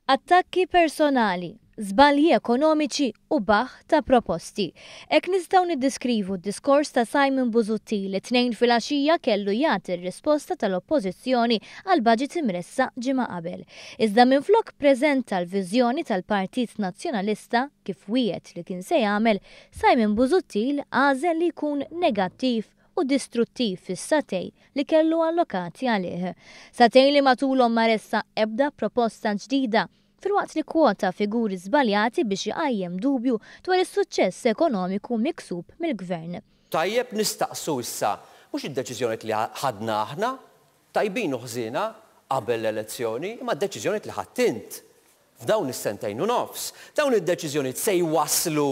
Attakki personali, żbalji ekonomiċi u baħħ ta' proposti. Hekk nistgħu niddiskrivu d-diskors ta' Simon Busuttil li t-Tnejn filgħaxija kellu jagħti r-risposta tal-Oppożizzjoni għall-budget imressaq ġimgħa qabel. Iżda minflok preżenta l-viżjoni tal-Partit Nazzjonalista kif wiegħed li kien se jagħmel, Simon Busuttil għażel li jkun negattiv u distruttiv fis-sagħtej li kellu allokati għalih. Sagħtejn li matulhom ma ressaq ebda proposta ġdida, filwaqt li kkwota figuri żbaljati biex iqajjem dubju dwar is-suċċess ekonomiku miksub mill-Gvern. Tajjeb nistaqsu issa, mhux id-deċiżjonijiet li ħadna aħna, tajbin u ħżiena, qabel l-elezzjoni, imma d-deċiżjonijiet li ħadt int F'dawn is-sentejn u nofs, dawn id-deċiżjonijiet se jwasslu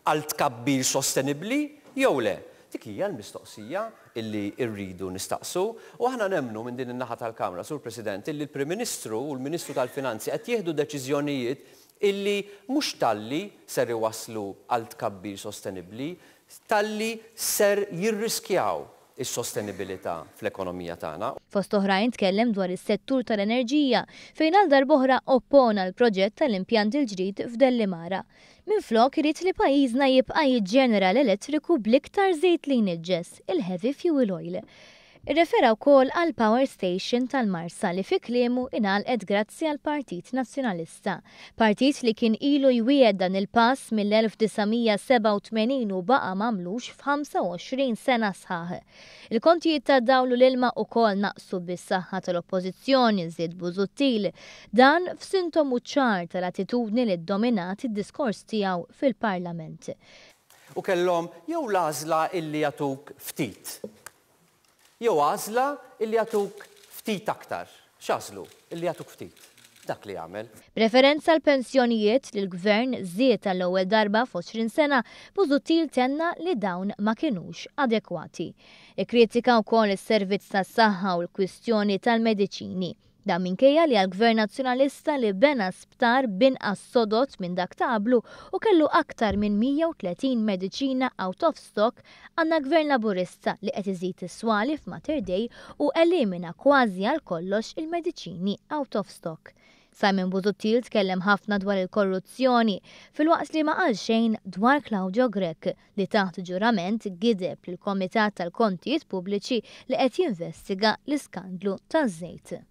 għal tkabbir sostenibbli jew le? Dik hija l-mistoqsija illi rridu nistaqsu. U aħna nemmnu minn din in-naħa tal-Kamra, Sur President, illi l-Prim Ministru u l-Ministru tal-Finanzi qed jieħdu deċiżjonijiet illi mhux talli ser iwasslu għal tkabbir sostenibbli, talli ser jirriskjaw is-sostenibilità fl-ekonomija tagħna. Fost oħrajn tkellem dwar is-settur tal-enerġija fejn għal darb'oħra oppona l-proġett tal-impjant il-ġdid f'Dellimara. Minflok irid li pajjiżna jibqa' jiġġenera l-elettriku bl-iktar żejt li jniġġes, il-heavy fuel oil. Irrefera wkoll għall-power station tal-Marsa li fi kliemu ingħalqet grazzi għall-Partit Nazzjonalista. Partit li kien ilu jwiegħed dan il-pass mill-1987 u baqa' m'għamlux f'25 sena sħaħ. Il-kontijiet tad-dawl u l-ilma ukoll naqsu bis-saħħa tal-Oppożizzjoni, żied Busuttil. Dan f'sintomu ċar tal-attitudni li ddominat id-diskors tiegħu fil-Parlament. U kellhom jew l-għażla illi jagħtuk ftit. Jew għażla illi jagħtuk ftit aktar. X'għażlu? Illi jagħtuk ftit. Dak li għamel. B'referenza għall-pensjonijiet li l-Gvern żied għall-ewwel darba f'20 sena, Busuttil tenna li dawn ma kinux adekwati. Ikkritika wkoll is-servizz tas-saħħa u l-kwistjoni tal-mediċini. Dan minkejja li għall-Gvern Nazzjonalista li bena sptar b'inqas sodod minn dak ta' qablu u kellu aktar minn 130 mediċina out of stock, għandna Gvern Laburista li qed iżid is-swali f'Mater Dei u elimina kważi għal kollox il-mediċini out of stock. Simon Busuttil tkellem ħafna dwar il-korruzzjoni, filwaqt li ma qal xejn dwar Claudio Grech, li taħt ġurament gideb lill-Komitat tal-Kontijiet Pubbliċi li qed jinvestiga l-iskandlu taż-żejt.